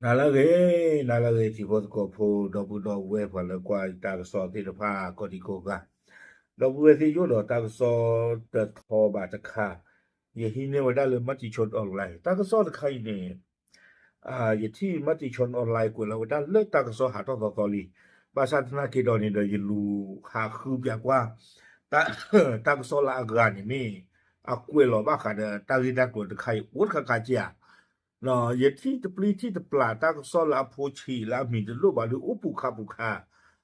နၤလၢအဂ့ၤ, နၤလၢအဂ့ၤ တံၤဖိသကိးဖိ ဒီပုၢ်ဒီဝဲၢ်ပှၤလၢကွၢ်တၢ်ကစီၣ်သ့ၣ်တဖၣ်ကိးဒံကိးဂၤ, ဒီပုၢ်ဝဲၢ်သ့ၣ်ယိၣ်ဒီး တၢ်ကစီၣ်တထီဘၣ်တခါ, ယဟံးန့ၢ်ဝဲဒၣ်လၢ Matichon Online တၢ်ကစီၣ်တခါအံၤန့ၣ် ယထံၣ် Matichon Online ကွဲးလီၤဝဲဒၣ်လၢတၢ်ကစီၣ်ဟးထီၣ်သီသီလံ. ဘၣ်ဆၣ်သနာ်က့ဒီးန့ၣ်ဒီး ယလူၤဟးဃုပျးကွၢ် တၢ်ကစီၣ်လၢအဂၤန့ၣ်မ့ၢ် အကွဲးလီၤဘၣ်ဃးဒီးတၢ်ဂ့ၢ်တၢ်ကျိၤတခါအံၤ အိၣ်တခါခါက့ဧါ. ယထံၣ်တပျံၤထံၣ်တပျၢ် တၢ်ကစီၣ်လၢအဖိဆံးလၢအမံၤတဒိၣ်ဘၣ်ဒီး အိၣ်ပူၤခးပူၤခး,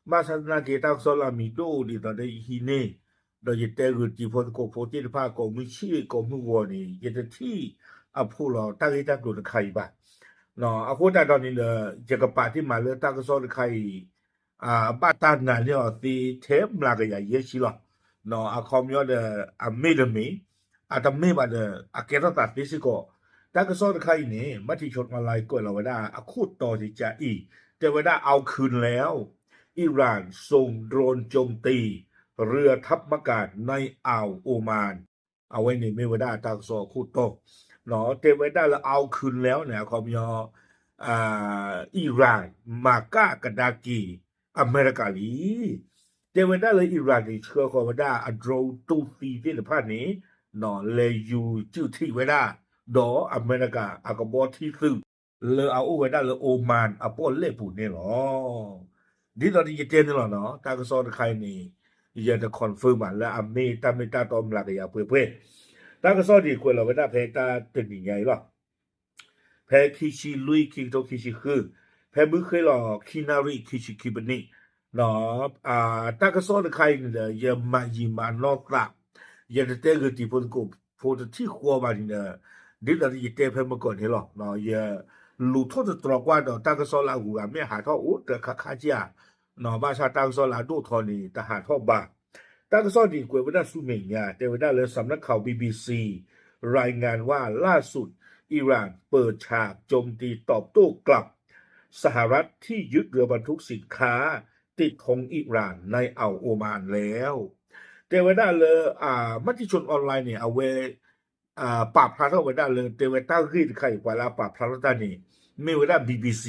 ဘၣ်ဆၣ်သနာ်က့ တၢ်ကစီၣ်လၢအမံၤဒိၣ်ဒ်သိးဒီးယဟံးန့ၢ် ဒီးယတဲဂုာ်တံၤဖိသကိးဖိသ့ၣ်တဖၣ် ကိးမုၢ်ဆ့ၣ်ကိးမုၢ်ဂီၤန့ၣ် ယတထံၣ်အဖိးလီၤတၢ်ဂ့ၢ်တၢ်ကျိၤတခါအံၤဘၣ်. အဃိသတးဒီးန့ၣ်ဒီး ယကပာ်တ့ၢ်မးလၢတၢ်ကစီၣ်တခါအံၤ ဘၣ်တၢ်နာ်န့ၢ်အီၤသ့ထဲမျးကယၤယဲၢ်ဆံလီၤ. အခီပညီဒီး အမ့ၢ်တမ့ၢ်, အတမ့ၢ်ဘၣ်ဒီး အကဲထီၣ်သးသ့စ့ၢ်ကီး. တၢ်ကစီၣ်တခါအံၤန့ၣ် Matichon Online ကွဲးလီၤဝဲဒၣ်အခိၣ်တီတကးအံၤ, တဲဝဲဒၣ် เอาคืนแล้ว อิหร่านส่งโดรนโจมตีเรือทัพมักกะในอ่าวโอมาน အဝဲန့ၣ်မ့ၢ်ဝဲဒၣ်တၢ်ကစီၣ်အခိၣ်တီ, တဲဝဲဒၣ်လၢ เอาคืนแล้ว န့ၣ် အခီပညီ အံရၣ် မၤကၣ်ကဒါက့ၤအမဲရကၤလံ. တဲဝဲဒၣ်လၢအံရၣ်န့ၣ် ဆှၢဃီၤဝဲဒၣ်အ drone တူၢ်သံသ့ၣ်တဖၣ်န့ၣ် လဲၤယူၤစုးထံးဝဲဒၣ် ဒီးအမဲရကၤအကဘီထံသုး လၢအအိၣ်ဝဲဒၣ်လၢ Oman အပီၣ်လဲၣ်ပူၤန့ၣ်လီၤ. ဒ်သိးဒီးယတဲန့ၣ်လီၤနီၤ, တၢ်ကစီၣ်တခါအံၤန့ၣ် ယတ confirm ဘၣ်လၢအမ့ၢ်တၢ်မ့ၢ်တၢ်တီမျးကယၤပှဲၤပှဲၤ. တၢ်ကစီၣ်န့ၣ်ကွဲးလီၤဝဲဒၣ်ဖဲတၢ်တနံၤညါအံၤလီၤ. ဖဲခံဆံလွံၢ် ခံကထိခံဆံဃု, ဖဲမုၢ်ဃ့ၢ်လီၤခံနၣ်ရံၣ်ခံဆံခံပနံၣ်, တၢ်ကစီၣ်တခါအံၤန့ၣ်ဒီး ယမၤယံာ်မၤနီၢ်သး, ယတတဲဂုာ်တံၤဖိသကိးဖိတထံၣ်ဃီဘၣ်န့ၣ်ဒီး ဒ်သိးဒီးယတဲဖဲမုၢ်ကီၢ်န့ၣ်လီၤ. ယလူၤထိၣ်သတြီၤကွၢ်ဒီးတၢ်ကစီၣ်လၢအဂုၤအဂၤမ့ၢ်ဟးထီၣ်အိၣ်တခါခါက့ဧါ, ဘၣ်ဆၣ်တၢ်ကစီၣ်လၢအဒိၣ်ထီၣ်န့ၣ် တဟးထီၣ်ဘၣ်. တၢ်ကစီၣ်န့ၣ်ကွဲးဝဲဒၣ်ဆူမဲာ်ညါ တဲဝဲဒၣ်လၢ สำนักข่าว บีบีซี รายงานว่าล่าสุดอิหร่านเปิดฉากโจมตีตอบโต้กลับ สหรัฐที่ยึดเรือบรรทุกสินค้าติดธงอิหร่านในอ่าวโอมานแล้ว တဲဝဲဒၣ်လၢ Matichon Online န့ၣ် အဝဲ ပာ်ဖျါထီၣ်ဝဲဒၣ်လၢ တဲဝဲတၢ်ဂ့ၢ်တခါအံၤ ပှၤလၢအပာ်ဖျါထီၣ်တၢ်န့ၣ် မ့ၢ်ဝဲဒၣ် BBC,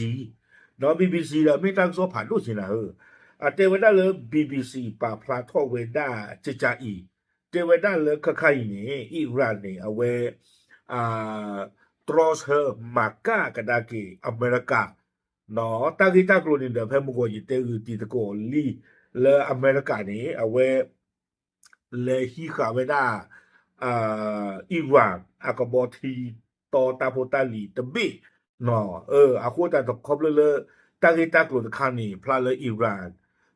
ဒီး BBC ဒီးမ့ၢ်တၢ်ကစီၣ်ဖးဒိၣ်က့နၤဧၢ, အတဲဝဲဒၣ်လၢ BBC ပာ်ဖျါထီၣ်ဝဲဒၣ်ကကးအံၤ, တဲဝဲဒၣ်လၢခဲခါအံၤန့ၣ် အံရၣ်န့ၣ် အဝဲ တြီဆၢမၤကၣ်ကဒါက့ၤအမဲရကၤ, တၢ်ဂ့ၢ်တၢ်ကျိၤန့ၣ်ဒီး ဖဲမုၢ်ကီၢ်ယတဲဂုာ်တံၤသကိးလံ လၢအမဲရကၤန့ၣ် အဝဲ လဲၤဟံးဃာ်ဝဲဒၣ် အံရၣ်အကဘီထံ တီတၢ်ဖိတၢ်လံၤတဘ့ၣ်, အဃိသတးဒီးခီဖျိလၢ တၢ်ဂ့ၢ်တၢ်ကျိၤတခါန့ၣ် ဖျါလၢအံရၣ်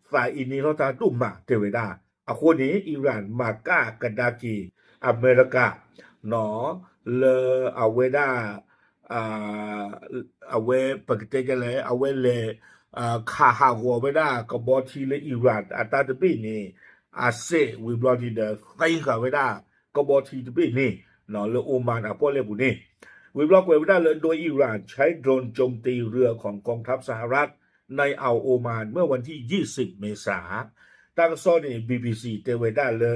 သးအံၤန့ၢ်ထီၣ်တၢ်ဒိၣ်မးတဲဝဲဒၣ်, အဃိန့ၣ် အံရၣ်မၤကၣ်ကဒါက့ၤအမဲရကၤ လၢအဝဲဒၣ် အဝဲပကတဲဒ်လဲၣ် အဝဲလဲၤ ခးဟးဂီၤဝဲဒၣ်ကဘီထံလၢအံရၣ် အတၢ်တဘ့ၣ်န့ၣ် အစဲးဝံၤဘျီန့ၣ်ဒီး သ့ဃာ်ဝဲဒၣ်ကဘီထံတဘ့ၣ်န့ၣ် လၢ Oman အပီၣ်လဲၣ်ပူၤန့ၣ်, ဝံၤဘျီကွဲးဝဲဒၣ်လၢ โดยอิหร่านใช้โดรนโจมตีเรือของกองทัพสหรัฐในอ่าวโอมานเมื่อวันที่ยี่สิบเมษา တၢ်ကစီၣ်န့ၣ် BBC တဲဝဲဒၣ်လၢ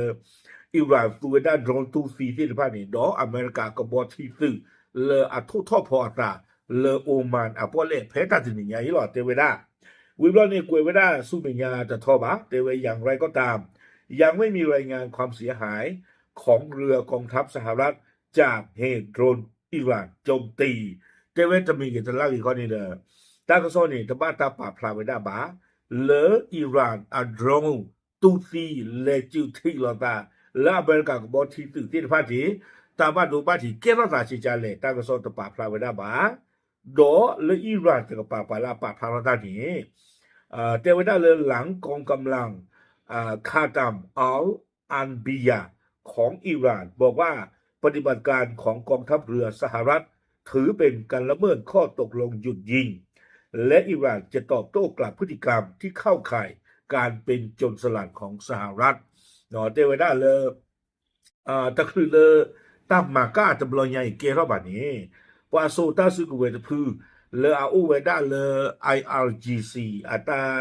အံရၣ်သူဝဲဒၣ် drone တူၢ်သံသ့ၣ်တဖၣ်န့ၣ် ဒီးအမဲရကၤကဘီထံသုး လၢအထိၣ်ထီၣ်ဖီအသးလၢ Oman အပီၣ်လဲၣ်ဖဲတၢ်တနံၤညါအံၤလီၤ တဲဝဲဒၣ်. ဝံၤဘျီန့ၣ်ကွဲးဝဲဒၣ်ဆူမဲာ်ညါတထီဘၣ် တဲဝဲ อย่างไรก็ตาม ยังไม่มีรายงานความเสียหายของเรือกองทัพสหรัฐจากเหตุโดรนอิหร่านโจมตี တဲဝဲတမံၤဂ့ၤတလၢ်ဂ့ၤခီန့ၣ်ဒီး တၢ်ကစီၣ်န့ၣ် တဘၣ်တၢ်ပာ်ဖျါဝဲဒၣ်ဘၣ် လၢအံရၣ်အ drone တူၢ်သံလဲၤစုးထံးလိာ်သး လၢအမဲရကၤကဘီထံသုးသ့ၣ်တဖၣ်န့ၣ် တၢ်ဘၣ်ဒိဘၣ်ထံးကဲထီၣ်သးကကလဲၣ် တၢ်ကစီၣ်တပာ်ဖျါဝဲဒၣ်ဘၣ်. ဒီးလၢအံရၣ်တကပၤပှၤလၢအပာ်ဖျါထီၣ်တၢ်န့ၣ် တဲဝဲဒၣ်လၢ หลังกองกำลัง อ่า คาตามอัลอันบียา ของอิหร่าน บอกว่าปฏิบัติการของกองทัพเรือสหรัฐถือเป็นการละเมิดข้อตกลงหยุดยิง และอิหร่านจะตอบโต้กลับพฤติกรรมที่เข้าข่ายการเป็นโจรสลัดของสหรัฐ တဲဝဲဒၣ်လၢ တချုးလၢ တၢ်မၤကၣ်တဘျီညါအံၤကဲထီၣ်ဘၣ်န့ၣ် ပှၤစိာ်တၢ်စုကဝဲၤတဖု လၢအအိၣ်ဝဲဒၣ်လၢ IRGC အတၢ်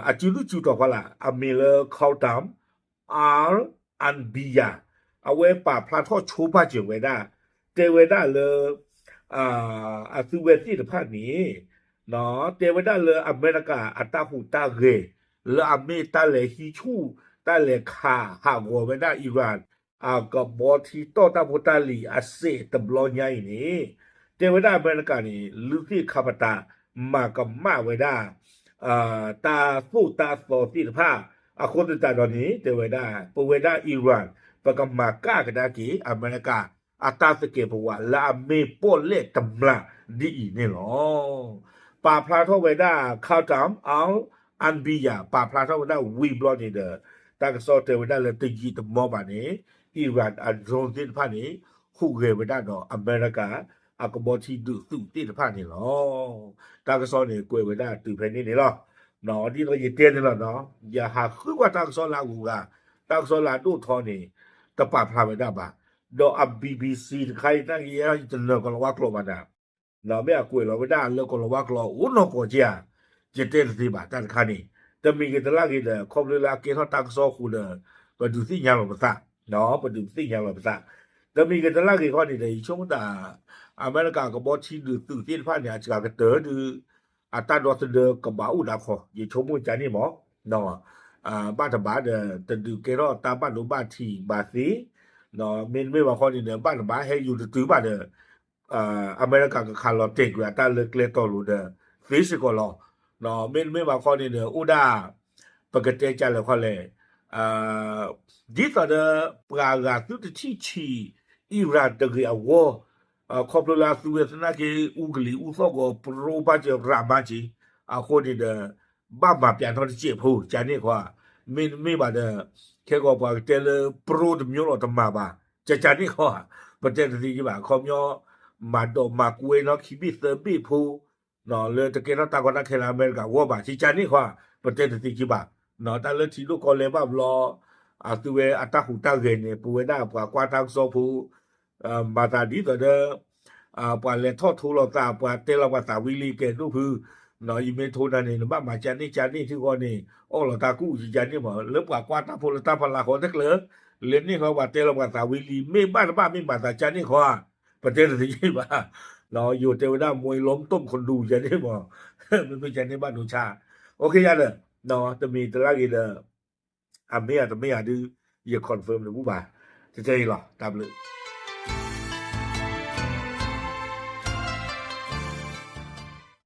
အစုဒုၣ်စုတီၤဖီလာ် အမံၤလၢ Khatam Al Anbiya အဝဲပာ်ဖျါထီၣ်ဆိပာ်စၢၤဝဲဒၣ် တဲဝဲဒၣ်လၢ အသုဝဲသ့ၣ်တဖၣ်န့ၣ် တဲဝဲဒၣ်လၢအမဲရကၤအတၢ်ဟူးတၢ်ဂဲၤ လၢအမ့ၢ်တၢ်လဲၤဟံးဆူၣ် တၢ်လဲၤခးဟးဂီၤဝဲဒၣ် Iran အကဘီထံတီၢ်တၢ်ဖိတၢ်လံၤအစဲးတဘျီညါအံၤန့ၣ် တဲဝဲဒၣ်အမဲရကၤန့ၣ် လုၢ်သ့ၣ်ခါပတာ် မၤကမၣ်ဝဲဒၣ် တၢ်သိၣ်တၢ်သီသ့ၣ်တဖၣ် အဃိသတးဒီးန့ၣ် တဲဝဲဒၣ် ပဝဲဒၣ် Iran ပကမၤကၣ်ကဒါက့ၤ အမဲရကၤ အတၢ်သကဲးပဝးလၢအမ့ၢ်ပီၣ်လဲၣ်တမျးဒ်အံၤန့ၣ်လီၤ. ပာ်ဖျါထီၣ်ဝဲဒၣ် Khatam Al Anbiya ပာ်ဖျါထီၣ်ဝဲဒၣ်ဝံၤဘျီန့ၣ်ဒီး တၢ်ကစီၣ်တဲဝဲဒၣ်လၢတယံာ်တမီၢ်ဘၣ်န့ၣ် Iran အ drone သ့ၣ်တဖၣ်န့ၣ် ဟူးဂဲၤဝဲဒၣ်ဒီးအမဲရကၤ အကဘီထံဒုးသုးသ့ၣ်တဖၣ်န့ၣ်လီၤ. တၢ်ကစီၣ်န့ၣ်ကွဲးဝဲဒၣ်တုၤဖဲန့ၣ်န့ၣ်လီၤ. ဒ်သိးယတဲန့ၣ်လီၤနီၤ ယဟးဃုကွၢ်တၢ်ကစီၣ်လၢအဂုၤအဂၤ တၢ်ကစီၣ်လၢအဒိၣ်ထီန့ၣ် တပာ်ဖျါဝဲဒၣ်ဘၣ်. ဒီးအ BBC တခါအံၤ တနာ်က့ယတနၢၤကီၢ်လီၤဝါကျိာ်ဘၣ်နၤ မ့ၢ်အကွဲးလီၤဝဲဒၣ်လၢကီၢ်လီၤဝါကျိာ်အိၣ်နီၢ်ကီၢ်က့ဧါ, ယတဲတသ့ဘၣ်တၢ်တခါန့ၣ်, တမံၤဂ့ၤတလၢ်ဂ့ၤဒီး ခီဖျိလၢအကဲထီၣ်တၢ်ကစီၣ်အဃိဒီး ပဒုးသ့ၣ်ညါလီၤပသး, ပဒုးသ့ၣ်ညါလီၤပသး, တမံၤဂ့ၤတလၢ်ဂ့ၤခီန့ၣ်ဒီး ယဆိကမိၣ်တၢ် အမဲရကၤကဘီထံဒုးသုးသ့ၣ်တဖၣ်န့ၣ် အစှၤကတၢၢ်ဒီး အတၢ်ဒီသဒၢကဘၣ်အိၣ်ဒၣ်ခီ ယဆိကမိၣ်ကန့ၣ်မး ဘၣ်တဘၣ်ဒီး တဒုးကဲထီၣ်တၢ်ဘၣ်ဒိဘၣ်ထံးဘၣ်သ့, မ့တမ့ၢ်ဘၣ်ခီန့ၣ်ဒီး ဘၣ်တဘၣ်ဟဲယူၤတတုၤဘၣ်ဒီး အမဲရကၤကခးလီၤတဲာ်ကွံာ်အတၢ်လၢကျဲတီၤလိၤဒီး သ့စ့ၢ်ကီးလီၤ. မ့တမ့ၢ်ဘၣ်ခီန့ၣ်ဒီး အိၣ်ဒၣ် ပကတဲကလဲာ်ခီလဲၣ်, ဒ်သိးဒီး ပှၤဂၤသုတထံၣ်ဆံး Iran တဂ့ၤအဂီၢ်, ခီဖျိလၢအသုဝဲသနာ်က့ အူကလံၤအူသီၣ်ဂီၤ ပရိဘၣ်စၢၤရၤမါစ့ၢ်, အဃိန့ၣ်ဒီး ဘၣ်မၤပျးထီၣ်တစဲးဖိ ကန့ၣ်ခီဧါ, မ့တမ့ၢ်ဘၣ်ဒီး ခဲကီးပှၤကတဲလၢ ပရိတမျိုးလီၤတမၤဘၣ်, ကကန့ၣ်ခီဧါ, ပတဲတသ့က့ဘၣ် ခီပညီ မၤဒိးမၤကွဲနီၢ်ခံဘ့ၣ်သၢဘ့ၣ်ဖိ လၢတကဲထီၣ်တၢ်ကီတၢ်ခဲလၢအမဲရကၤအဂီၢ်ဘၣ် ကကန့ၣ်ခီဧါ, ပတဲတသ့က့ဘၣ်, တၢ်လၢထံဒိၣ်ကီၢ်လဲၢ်ဘၣ်ဘျီ အသုဝဲအတၢ်ဟူးတၢ်ဂဲၤန့ၣ် ပဝဲဒၣ်ပှၤကွၢ်တၢ်ကစီၣ်ဖိ မၤသးဒ်သိးဒီး ပှၤလဲၤထီၣ်ထိလီၤသး ပှၤတဲလီၤပှၤသးဝံၤလံ ကဲဒိၣ်ဖု ယမ့ၢ်ထိနၤန့ၣ် နဘၣ်မၤကန့ၣ်ကန့ၣ်ထံဃီန့ၣ် အီၣ်လီၤတၢ်ကူၣ်ကကန့ၣ်မး လၢပှၤကွၢ်တၢ်ဖိလၢတၢ်ဖီလာ်ဃီတကျၢၤ, လဲၤန့ၢ်ဃီပှၤတဲလီၤပှၤသးဝံၤလံ မ့ၢ်ဘၣ်တဘၣ်မ့ၢ်မၤသးကန့ၣ်ဃီဧါ, ပတဲတသ့က့ဘၣ်, ယိၤတဲဝဲဒၣ် မွဲလီမုၢ်တိၢ်မုၢ်ခဒူၣ်ကန့ၣ်မး, မ့မ့ၢ်ကန့ၣ်ဘၣ်ဒိဆါ, အိၣ်ခ့ယါဒီး တမံၤတလၢ်ဂ့ၤဒီး အမ့ၢ်ဧါတမ့ၢ်ဧါဒုး ယ confirm တဘူၣ်ဘၣ်, တတဲအံၤလီၤ တၢ်ဘျုး